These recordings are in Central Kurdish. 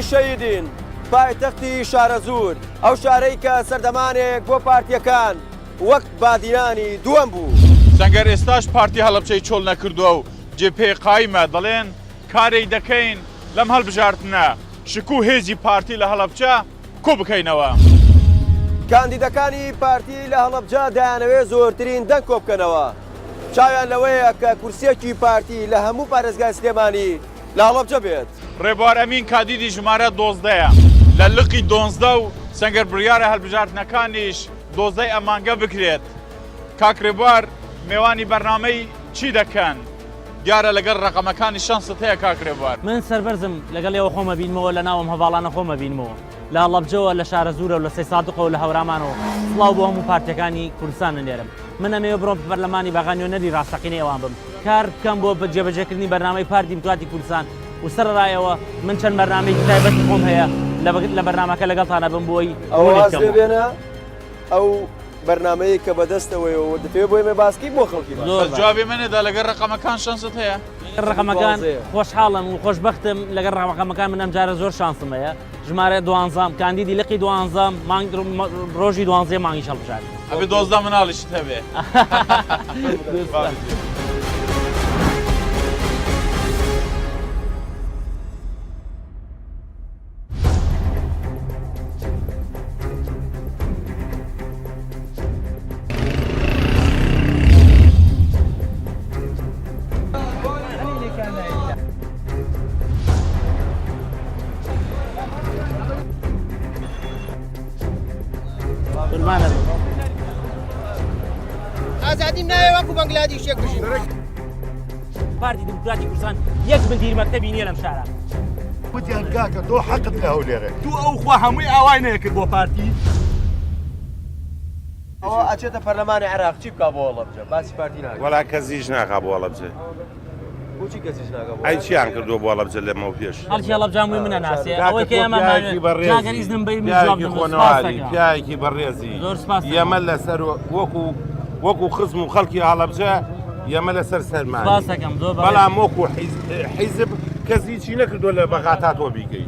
شاری شەهیدین، پایتەختی شارەزوور، ئەو شارەی کە سەردەمانێک بۆ پارتییەکان وەک بادینانی دووەم بوو. سەنگەر ئێستاش پارتی هەڵەبجەی چۆڵ نەکردووە و جێ پێی قایمە، دەڵێن کارێک دەکەین لەم هەڵبژاردنە شکوو هێزی پارتی لە هەڵەبجە کۆ بکەینەوە. کاندیدەکانی پارتی لە هەڵەبجە دەیانەوێت زۆرترین دەنگ کۆبکەنەوە، چاویان لەوەیە کە کورسییەکی پارتی لە هەموو پارێزگای سلێمانی لە هەڵەبجە بێت. ڕێبوار ئەمین کاندیدی ژمارە دۆزدەیە لە لقی دۆنزدە و سەنگەر بڕیارە هەلبژاردنەکانیش دۆزدەی ئەم مانگە بکرێت. کاک ڕێبوار مێوانی بەرنامەی چی دەکەن؟ دیارە لەگەڵ ڕەقەمەکانی شانست هەیە کاک ڕێبوار. من سەربەرزم لەگەڵ ئێوە خۆم ئەبینمەوە لە ناو ئەم هەڤاڵانە خۆم ئەبینمەوە لە هەڵەبجەوە لە شارەزوورەوە لە سەیسادقەوە لە هەورامانەوە سڵاو بۆ هەموو پارتیەکانی کوردستان ئەنێرم من ئەمەوێ بڕۆم پەرلەمانی بەغا نوێنەری ڕاستەقینەی ئەوان بم کار بکەم بۆ جێبەجێکردنی بەرنامەی پارتی دیموکراتی کوردستان و سەرەڕای ئەوە من چەند بەرنامەیەکی تایبەتی خۆم هەیە لە بەرنامەکە لەگەڵتان ئەبم بۆی ئەوە ڕوونی واز بکەمەوە. لێ بێنە ئەو بەرنامەیەی کە بەدەستەوەیە و دەتەوێت بۆ ئێمە باس بکەی بۆ خەڵکی باس زۆر بەس باش. جوابی منێ دا لەگەر ڕەقەمەکان شەنست هەیە؟ لەگەر ڕەقەمەکان خۆشحاڵم و خۆشبەختم لەگەر ڕەقەمەکان من ئەمجارە زۆر شانسم هەیە ژمارە دوانزەم کاندیدی لقی دوانزەم مانگ ڕۆژی دوانزەی مانگیش هەڵبژاردن. ئەبێ دۆزدە مناڵیشت هەبێ. ئازادیم ناوێ وەکو بەنگلادیشێک بژیم. پارتی دیموکراتی کوردستان یەک مدیر مەکتەبی نییە لەم شارە. وتیان کاکە تۆ حەقت لە هەولێرە. تو ئەو خوا هەمووی ئاوای نەکرد بۆ پارتی. ئەوە ئەچێتە پەرلەمانی عێراق چی بکا بۆ هەڵەبجە باسی پارتی ناکا. وەڵا کەس هیچ ناکا بۆ هەڵەبجە. بۆچی کەس هیچ ناکا بۆ ئەی چیان کردووە بۆ هەڵەبجە لەمەو پێش؟ خەڵکی هەڵەبجە هەمووی منە ناسێ کاکە ئەوەی کە تۆ ئێمە پیاوێکی بەڕێزی جاگەر ئیزنم بەی من جواب پیاوێکی دەم سپاس خۆنەواری دەکەم. پیاوێکی بەڕێزی زۆر سپاس دەکەم. یەمە لەسەر وەکو وەکو خزم و خەڵکی هەڵەبجە یەمە لەسەر سەرمانی سپاس دەکەم زۆر بەڕێزی. بەڵام وەکو حیزب کەس هیچی نەکردووە لە بەغا تا تۆ بیکەی.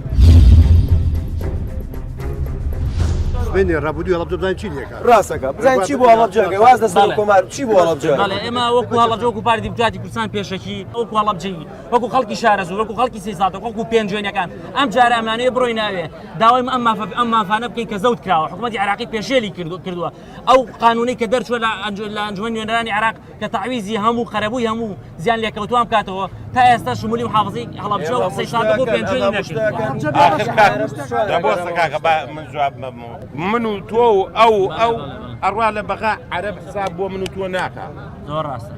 سبەینێ ڕابردووی هەڵەبجە بزانین چی لێکات. ڕاستەکە بزانین چی بۆ هەڵەبجە ئەکەی واز لە سەرۆک کۆمار چی بۆ هەڵەبجە بەڵێ ئێمە وەکو هەڵەبجە وەکو پارتی دیموکراتی کوردستان پێشەکی وەکو هەڵەبجەی وەکو خەڵکی شارەزوور وەکو خەڵکی سەیسادق وەکو پێنجوێنەکان ئەم جارە ئەمانەیە بڕۆین ئەوێ داوای ئەم مافە ئەم مافانە بکەین کە زەوت کراوە حکوومەتی عێراقی پێشێلی کردووە ئەو قانونەی کە دەرچووە لە ئەنجومەنی نوێنەرانی عێراق کە تەعویزی هەموو قەرەبووی هەموو زیان لێکەوتوان بکاتەوە تا ئێستا شمولی محافظەی هەڵەبجە و سەیسادق و پێنجوێنی نەکردووە. ئاخر کاک دەبۆسە کاکە با من جواب بەمەوە من و تۆ و ئەو و ئەو ئەڕوا لە بەغا عەرەب حساب بۆ من و تۆ ناکا. زۆر ڕاستە.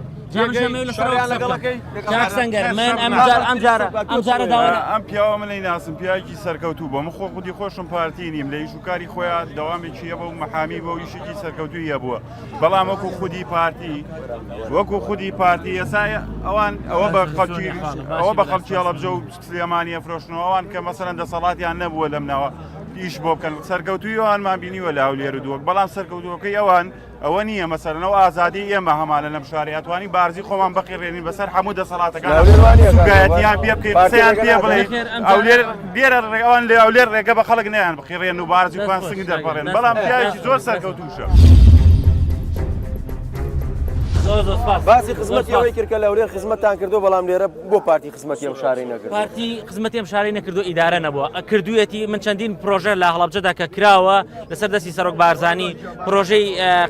ئەم پیاوە من ئەیناسم پیاوێکی سەرکەوتوو بووە من خۆ خودی خۆشم پارتی نیم لە ئیش و کاری خۆیان دەوامێکی هەبوو و مەحامی بووە و ئیشێکی سەرکەوتووی هەبووە بەڵام وەکو خودی پارتی وەکو خودی پارتی ئێستا ئەوان ئەوە بە خەڵکی ئەوە بە خەڵکی هەڵەبجە و سلێمانی ئەفرۆشنەوە ئەوان کە مەسەلەن دەسەڵاتیان نەبووە لەم ناوە ئیش بۆ بکەن سەرکەوتووی ئەوانمان بینیوە لە هەولێر و دووەک بەڵام سەرکەوتووەکەی ئەوان ئەوە نییە مەسەلەن ئەو ئازادی ئێمە هەمانە لەم شارەی ئەتوانین بارزی خۆمان بقیڕێنین بەسەر هەموو دەسەڵاتەکان سوکایەتیان پێ بکەین قسەیان پێ بڵێین هەولێر لێرە ئەوان لە هەولێر ڕێگە بە خەڵک نەیان بقیڕێن و بارزی خۆیان سنگ دەرپەڕێن بەڵام پیاوێکی زۆر سەرکەوتووشە. باسی خزمەتی ئەوەی کرد کە لە هەولێر خزمەتتان کردووە بەڵام لێرە بۆ پارتی خزمەتی ئەم شارەی نەکردووە؟ پارتی خزمەتی ئەم شارەی نەکردووە ئیدارە نەبووە کردوویەتی من چەندین پرۆژە لە هەڵەبجەدا کە کراوە لەسەر دەستی سەرۆک بارزانی پرۆژەی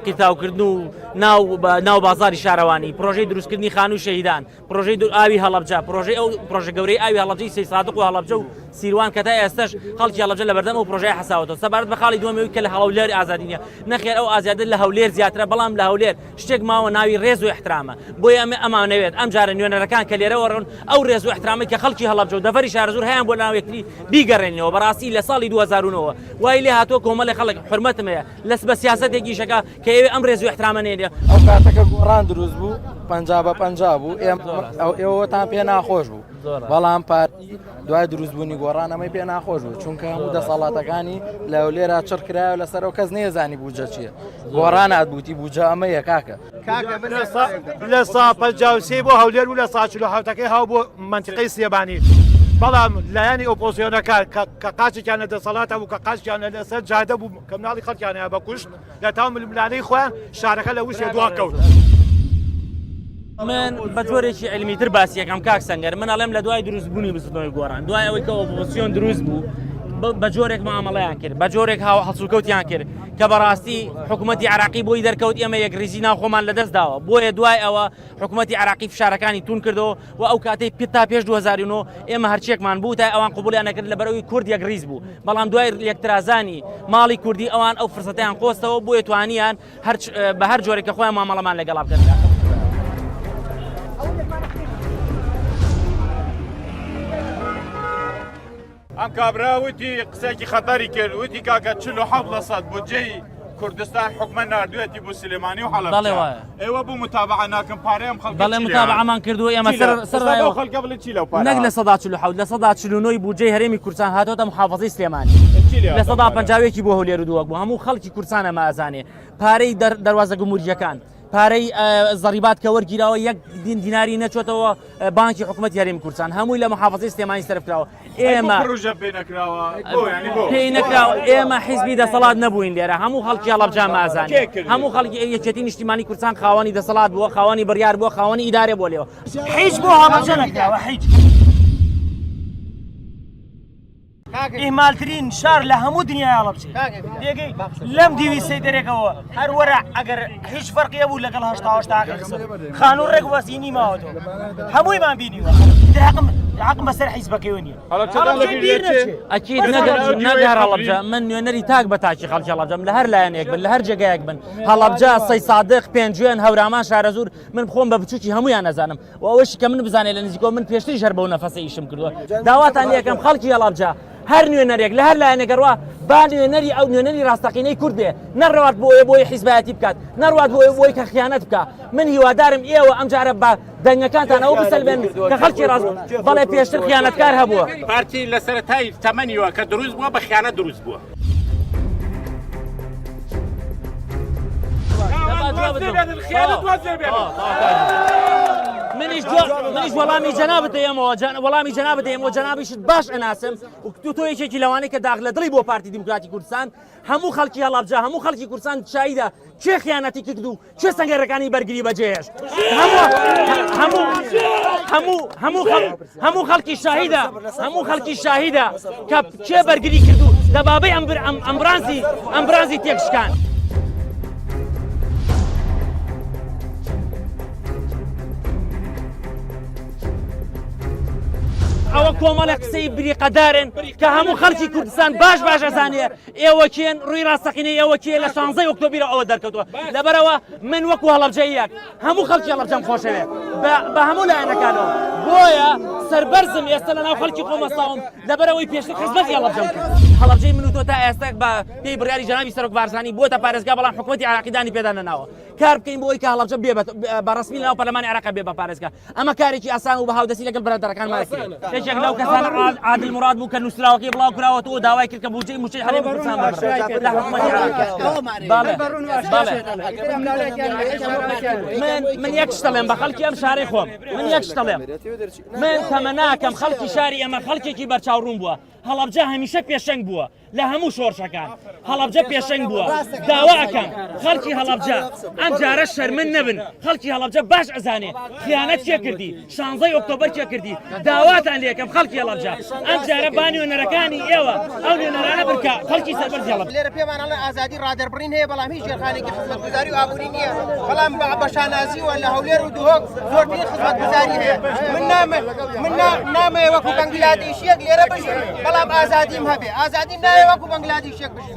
قیرتاوکردن و ناو ناو بازاری شارەوانی پرۆژەی دروستکردنی خانووی شەهیدان پرۆژەی ئاوی هەڵەبجە پرۆژەی ئەو پرۆژە گەورەی ئاوی هەڵەبجەی سەیسادق و هەڵەبجە و سیروان کە تا ئێستش خەڵکی هەڵەبجە لە بەردەم ئەو پرۆژەیە حەساوەتەوە سەبارەت بە خاڵی دووەم ئەوەی کە لە هەڵەولێر ئازادی نییە نەخێر ئەو ئازادە لە هەولێر زیاترە بەڵام لە هەولێر شتێک ماوە ناوی ڕێز و ئیحترامە بۆیە ئەمە ئەمانەوێت ئەم جارە نوێنەرەکان کە لێرەوە ڕۆن ئەو ڕێز و ئیحترامەی کە خەڵکی هەڵەبجە و دەڤەری شارەزوور هەیان بۆ لەناو یەکتری بیگەڕێننەوە بەڕاستی لە ساڵی 2009 وای لێ هاتووە کۆمەڵێ خەڵک حورمەتم هەیە لەس بە سیاسەتێک ئیشەکە کە ئێوە ئەم ڕێز و ئیحترامە نێنێ. ئەو کاتە کە گۆڕان دروست بوو 50 بە 50 بوو ئێمە ئەو ئێوەتان پێ ناخۆش بوو بەڵام پارتی دوای دروستبوونی گۆڕان ئەمەی پێ ناخۆش بوو چونکە هەموو دەسەڵاتەکانی لە هەولێرا چڕ کرایە لەسەرەوە کەس نەیەزانی بودجە چییە گۆڕان هات بوتی بودجە ئەمەیە کاکە. لە سا 53 بۆ هەولێر و لە سا 47ەکەی هاو بۆ مەنتیقەی سلێمانی. بەڵام لایەنی ئۆپۆزیۆنەکان کە قاچێکیان لە دەسەڵاتە بوو کە قاچیان لە لەسەر جادە بوو کە مناڵی خەڵکیان هەیە بەکوشت لە تاو ململانەی خۆیان شارەکە لە وشێ دوا کەوت. من بە جۆرێکی علمی تر باسی یەکەم کاک سەنگەر من ئەڵێم لە دوای دروستبوونی بزوتنەوەی گۆڕان دوای ئەوەی کە ئۆپۆزیسیۆن دروست بوو بە جۆرێک مامەڵەیان کرد بە جۆرێک هاو هەڵسوکەوتیان کرد کە بەڕاستی حکوومەتی عراقی بۆی دەرکەوت ئێمە یەکریزی ناو خۆمان لەدەست داوە بۆیە دوای ئەوە حکوومەتی عراقی فشارەکانی تون کردەوە و ئەو کاتەی تا پێش 2009 ئێمە هەرچیەکمان بوو تا ئەوان قبولیان نەکرد لەبەرەوەی کورد یەکریز بوو بەڵام دوای لێکترازانی ماڵی کوردی ئەوان ئەو فرسەتیان قۆستەوە بۆیە توانیان هەر بە هەر جۆرێک کە خۆیان مامەڵەمان لەگەڵا بکەن. ئەم کابرا وتی قسەیەکی خەتەری کرد وتی کاکە 47 لە سەد بودجەی کوردستان حکومە ناردوێتی بۆ سلێمانی و حەڵەبجە بەڵێ وایە. ئێوە بۆ متابعە ناکەن پارەی ئەم خەڵکە بەڵێ چی لێیان؟ متابعەمان کردووە ئێمە چی سەر لە- سەر ئێستا بەو ڕایەوە خەڵکە بڵێ چی لەو پارە نەک 49% 49% بودجەی هەرێمی کوردستان هاتۆتە محافظەی سلێمانی چی لێ لە سەدا هاتۆتە؟ 51 بۆ هەولێر و دووەک بوو هەموو خەڵکی کوردستان ئەمە ئەزانێ پارەی دەروازە گومرگیەکان پارەی زەڕیبات کە وەرگیراوە یەک دین دیناری نەچۆتەوە بانکی حکوومەت هەرێمی کوردستان هەمووی لە محافظەی سلێمانی سەرف کراوە ئێمە پرۆژە پێ نەکراوە پێی نەکراوە ئێمە حیزبی دەسەڵات نەبووین لێرە هەموو خەڵکی هەڵەبجە مازانێ هەموو خەڵکی یەکێتی نیشتیمانی کوردستان خاوەنی دەسەڵات بووە خاوەنی بڕیار بووە خاوەنی ئیدارە بۆ لێوە هیچ بۆ هەڵەبجە نەکراوە هیچ ئیهمالترین شار لە هەموو دنیای هەڵەبجە تێگەی لەم دیوی سەیدەرێکەوە هەر وەرە ئەگەر هیچ فەرقی هەبوو لەگەڵ هەشتا خانوو ڕێک وەزینی ماوەتەوە هەموویمان بینیوە ئیتر حەقم حەقم بەسەر حیزبەکەیەوە نییە ئەکید نەگەر هەڵەبجە من نوێنەری تاک بە تاکی خەڵکی هەڵەبجەم لە هەر لایەنێک بن لە هەر جێگایەک بن هەڵەبجە سەی سادق پێنجوێن هەورامان شارەزوور من خۆم بە بچوکی هەمویان نەزانم و ئەوەشی کە من بزانێت لە نزیکەوە من پێشتریش هەر بەو نەفەسە ئیشم کردووە داواتان لێکەم خەڵکی هەڵەبجە هەر نوێنەرێک لە هەر لایەنێک ڕوا با نوێنەری ئەو نوێنەری ڕاستەقینەی کورد بێ نەڕوات بۆیە بۆی حیزبایەتی بکات نەڕوات بۆیە بۆی کە خیانەت بکە من هیوادارم ئێوە ئەمجارە بە دەنگەکانتان ئەو بسەلمێن کە خەڵکی ڕاست بەڵێ پێشتر خیانەتکار هەبووە پارتی لە سەرەتای تەمەنیوە کە دروست بووە بە خیانەت دروست بووە. منیش منیش وەڵامی جەنابت دەیەمەوە وەڵامی جەنابت دەیەمەوە جەنابیشت باش ئەناسم و تو تۆ یەکێکی لەوانەی کە داغ لە دڵی بۆ پارتی دیموکراتی کوردستان هەموو خەڵکی هەڵەبجە هەموو خەڵکی کوردستان شایدە کێ خیانەتی کرد و کێ سەنگەرەکانی بەرگری بەجێهێشت هەموو هەموو هەموو هەموو هەموو خەڵکی شاهیدە هەموو خەڵکی شاهیدە کە کێ بەرگری کرد و دەبابەی ئەم ئەمبرانزی ئەمبرانزی تێکشکان. ئەوە کۆمەڵە قسەی بریقەدارن کە هەموو خەڵکی کوردستان باش باش ئەزانێ ئێوە کێن ڕووی ڕاستەقینەی ئێوە کێ لە شانزەی ئۆکتۆبیرەوە ئەوە دەرکەوتووە لەبەرەوە من وەکو هەڵەبجەیەک هەموو خەڵکی هەڵەبجەم خۆشەوێت بە هەموو لایەنەکانەوە بۆیە سەربەرزم ئێستا لەناو خەڵکی خۆم وەستاوم لەبەرەوەی پێشتر خزمەتی هەڵەبجەم کرد هەڵەبجەی من و تۆ تا ئێستا بە پێی بڕیاری جەنابی سەرۆک بارزانی بووەتە پارێزگا بەڵام حکوومەتی عێراقی دانی پێدا نەناوە کار بکەین بۆ ئەوەی کە هەڵەبجە بێ بە ڕەسمی لەناو پەرلەمانی عێراق بێ بە پارێزگا ئەمە کارێکی ئاسان و بە هاودەستی لەگەڵ برادەرەکانمان دەکرێت. یەکێک لەو کەسانە عادل موراد بوو کە نووسراوەکەی بڵاو کراوەتەوە و داوای کرد کە بودجەی مووچەی هەرێمی کوردستان ببڕێت لە حکومەتی عێراق. بەڵێ بەڵێ من من یەک شت دەڵێم بە خەڵکی ئەم شارەی خۆم من یەک شت دەڵێم من تەمەناکەم خەڵکی شاری ئێمە خەڵکێکی بەرچاوڕوون بووە هەڵەبجە هەمیشە پێشەنگ بووە لە هەموو شۆڕشەکان هەڵەبجە پێشەنگ بووە داوا ئەکەم خەڵکی هەڵەبجە ئەم جارە شەرمن نەبن خەڵکی هەڵەبجە باش ئەزانێ خیانەت کێ کردی شانزەی ئۆکتۆبەر کێ کردی داواتان لێکەم خەڵکی هەڵەبجە ئەم جارە با نوێنەرەکانی ئێوە ئەو نوێنەرانە بن کە خەڵکی سەربەرزی هەڵەبجە لێرە پێمان ئەڵێ ئازادی ڕادەربڕین هەیە بەڵام هیچ ژێرخانێکی خزمەتگوزاری و ئابووری نییە بەڵام بە شانازیوە لە هەولێر و دهۆک زۆرترین خزمەتگوزاری هەیە من نامە من نامەوێ وەکو بەنگلادیشیەک لێرە بژیم بەڵام ئازادیم هەبێ ئازادیم ناوێ وەکو بەنگلادیشیەک بژیم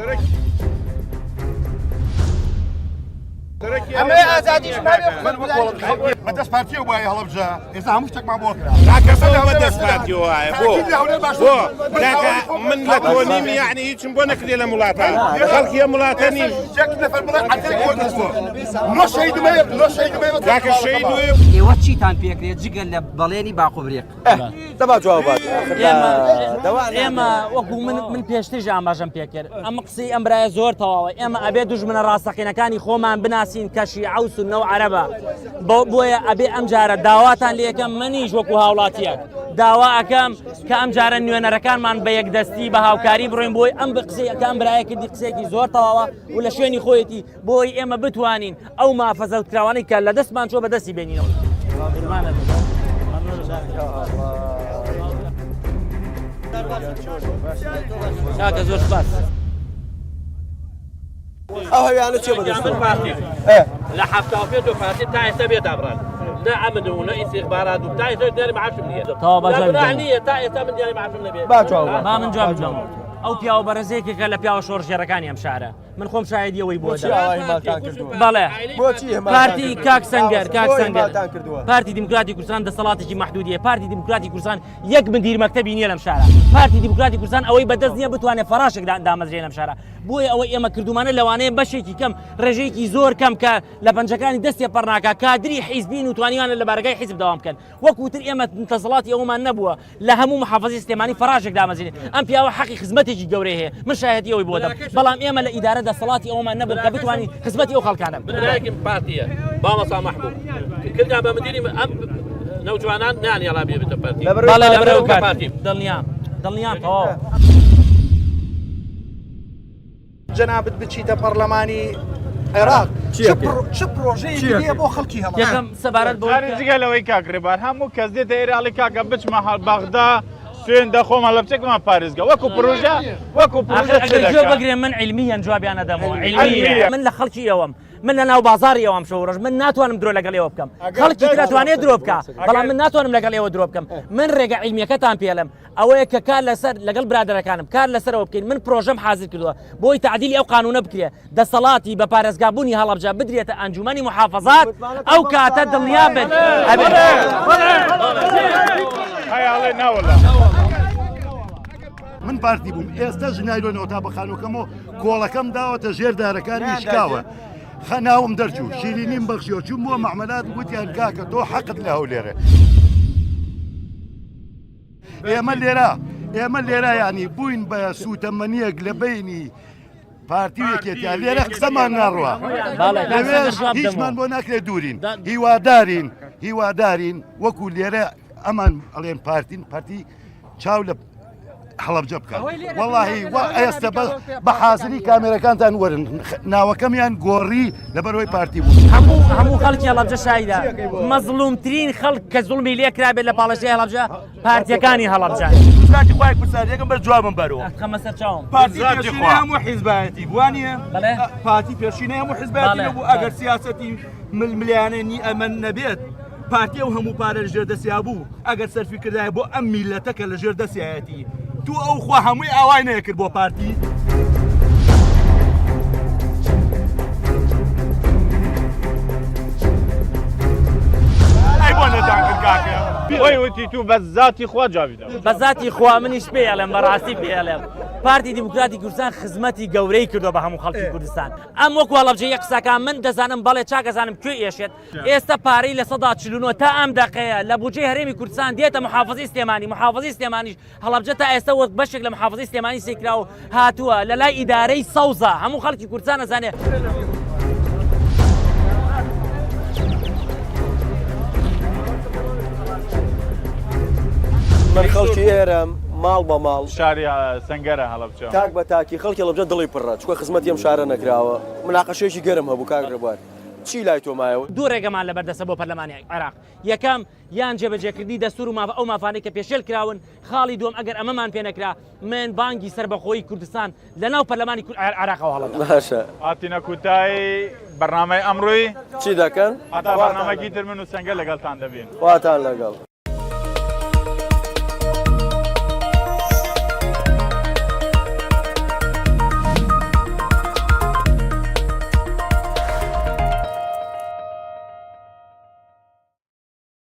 ئەمەوێ ئازادیشم هەبێ و خزمەتگوزاریشم هەبێ. بەدەست پارتیەوە بوایە هەڵەبجە ئێستا هەموو شتێکمان بۆ کرا. کاکە بۆ بەدەست پارتیەوە وایە بۆ بۆ کاکە من لە تۆ نیم یەعنی هیچم بۆ نەکرێ لەم وڵاتە خەڵکی ئەم وڵاتە نیم. یەک نەفەر بڵێ عەتێک بۆ دەست نۆ شەهیدم هەیە نۆ شەهیدم هەیە کاکە شەهید و ئێوە چیتان پێکرێت جگە لە بەڵێنی باقوبریق؟ دەبا جواب بات ئێمە وەکو من من پێشتریش ئاماژەم پێکرد ئەمە قسەی ئەم برایە زۆر تەواوە ئێمە ئەبێ دوژمنە ڕاستەقینەکانی خۆمان بناسین کە شیعە و سوننە و عەرەبە بۆیە ئەبێ ئەم جارە داواتان لێکەم منیش وەکو هاوڵاتیەک داوا ئەکەم کە ئەم جارە نوێنەرەکانمان بە یەکدەستی بە هاوکاری بڕۆین بۆی ئەم قسەی کە ئەم برایە کردی قسەیەکی زۆر تەواوە و لە شوێنی خۆیەتی بۆی ئێمە بتوانین ئەو مافە زەوتکراوانەی کە لە دەستمان چووە بەدەستی بێنینەوە. کاکە زۆر سپاس. ئەو هەویانە چیە بەدەستەوە؟ لە 75 و پارتی تا ئێستا بێ دابڕان نە ئەمن و نە ئیستیخبارات و تا ئێستا دیاری معاشم نییە تەواو با جوابی بدەمەوە. نییە تا ئێستا من دیاری معاشم نەبێ با جواب با من جوابی بدەمەوە. ئەو پیاوە بەڕێزەیەکێکە لە پیاوە شۆڕشگێڕەکانی ئەم شارە من خۆم شایدی ئەوەی بۆ بۆچی ئاوا ئیهمالتان کردووە؟ بەڵێ بۆچی ئیهمالتان پارتی کردووە؟ کاک سەنگەر کاک بۆ سەنگەر ئیهمالتان کردووە؟ پارتی دیموکراتی کوردستان دەسەڵاتێکی مەحدودیە پارتی دیموکراتی کوردستان یەک مدیر مەکتەبی نییە لەم شارە پارتی دیموکراتی کوردستان ئەوەی بەدەست نییە بتوانێت فەراشێک دامەزرێ لەم شارە بۆیە ئەوەی ئێمە کردومانە لەوانەیە بەشێکی کەم ڕێژەیەکی زۆر کەم کە لە پەنجەکانی دەست تێپەڕ ناکا کادری حیزبین و توانیوانە لە بارەگای حیزب دەوام بکەن وەکو تر ئێمە دەسەڵاتی ئەوەمان نەبووە لە هەموو محافظی سلێمانی فەراژێک دامەزرێن ئەم پیاوە حەقی خزمەتێکی گەورەی هەیە من شایەتی ئەوەی بۆ دەم بەڵام ئێمە لە ئیدارە دەسەڵاتی ئەوەمان نەبوو کە بتوانین خزمەتی ئەو خەڵکانە بکەین. برایەکم پارتیە مامۆستا مەحبوب کردیان بە مدیری ئەم نەوجوانان نانیڵا بێتە پارتی بەڵێ لەبەرئەوەی پارتی دڵنیام دڵنیام تەواو. جەنابت بچیتە پەڕلەمانی عێراق چ پرۆژەیەکی هەیە بۆ خەڵکی هەڵەبجە؟ یەکەم سەبارەت بەوەی جارێ جگە لەوەی کاک ڕێبار هەموو کەس دێتە ئێرە ئەڵێ کاکە بچمە هەڵ بەغدا سوێن دەخۆم هەڵەبجەکەمان پارێزگا وەکو پرۆژە وەکو پرۆژە ئەگەر گوێ بگرێ من عیلمیەن جوابیان ئەدەمەوە عیلمیە من لە خەڵکی ئێوەم من لە ناو بازاری ئێوەم شەو ڕۆژ من ناتوانم درۆ لەگەڵ ئێوە بکەم خەڵکی تر ئەتوانێت درۆ بکا بەڵام من ناتوانم لەگەڵ ئێوە درۆ بکەم من ڕێگە عیلمیەکەتان پێڵێم ئەوەیە کە کار لەسەر لەگەڵ برادەرەکانم کار لەسەرەوە بکەین من پرۆژەم حازر کردووە بۆی تعدیلی ئەو قانونە بکرێ دەسەڵاتی بە پارێزگابوونی هەڵەبجە بدرێتە ئەنجومەنی محافظات ئەو کاتە دڵنیا بن من پارتی بووم ئێستا ژنایلۆنەوە تا بە خانووەکەمەوە کۆڵەکەم داوەتە ژێر دارەکانی شکاوە خەناوم دەرچوو شیرینیم بەخشیەوە چووم بۆ مەعمەلات وتیان کاکە تۆ حەقت لە هەولێرە ئێمە لێرە ئێمە لێرە ینی بووین بە سوتەمەنیەک لە بینی پارتی و یەکێتیا لێرە قسەمان ناڕوە لەوێش هیچمان بۆ ناکرێت دوورین هیوادارین هیوادارین وەکو لێرە ئەمان ئەڵێن پارتین پارتی چاو لە هەڵەبجە بکات وەڵاهی وا ئێستا بە بە حازری کامێرەکانتان وەرن ناوەکەمیان گۆڕی لەبەرەوەی پارتی بوو هەموو هەموو خەڵکی هەڵەبجە شایدە مەزڵومترین خەڵک کە زوڵمی لێکرابێت لە پاڵەشەی هەڵەبجە پارتیەکانی هەڵەبجە زاتی خوای پرسیار یەکەم بەس جوابم بەرەوە خەمە سەر چاوم پارتی پێشینەی هەموو حیزبایەتی بوو وانییە پارتی پێشینەی هەموو حیزبایەتی نەبوو ئەگەر سیاسەتی ململانێ نی ئەمە نەبێت پارتی ئەو هەموو پارە لەژێر دەستیا بوو ئەگەر سەرفی کردایە بۆ ئەم میلەتە کە لەژێر دەستیایەتی تو ئەو خوا هەمووی ئاوای نەکرد بۆ پارتی. خۆی وتی تو بە زاتی خوا جوابی دەم بە زاتی خوا منیش پێ ئەڵێم بەڕاستی پێ ئەڵێم پارتی دیموکراتی کوردستان خزمەتی گەورەی کردووە بە هەموو خەڵکی کوردستان ئەم وەکو هەڵەبجەیە قسەکان من دەزانم بەڵێ چاک ئەزانم کوێ ئێشێت ئێستا پارەی 49% تا ئەم دەقەیە لە بودجەی هەرێمی کوردستان دێتە محافظەی سلێمانی محافظەی سلێمانیش هەڵەبجە تا ئێستا وەک بەشێک لە محافظەی سلێمانی سەیرکرا و هاتووە لە لای ئیدارەی سەوزە هەموو خەڵکی کوردستان ئەزانێ. من خەڵکی ئێرەم ماڵ بە ماڵ شاری سەنگەرە هەڵەبجە تاک بە تاکی خەڵکی هەڵەبجە دڵی پڕە چونکە خزمەتی ئەم شارە نەکراوە مناقەشەیەکی گەرم هەبوو کاک ڕێبوار چی لای تۆ مایەوە؟ دوو ڕێگەمان لەبەردەستە بۆ پەرلەمانی عێراق یەکەم یان جێبەجێکردنی دەستور و ماف ئەو مافانەی کە پێشێل کراون، خاڵی دووەم ئەگەر ئەمەمان پێ نەکرا من بانگی سەربەخۆیی کوردستان لە ناو پەرلەمانی عێراقەوە هەڵەدەم. باشە. هاتینە کوتایی بەرنامەی ئەمڕۆی. چی دەکەن؟ هەتا بەرنامەکی تر من و سەنگەر لەگەڵتان دەبین. خواتان لەگەڵ.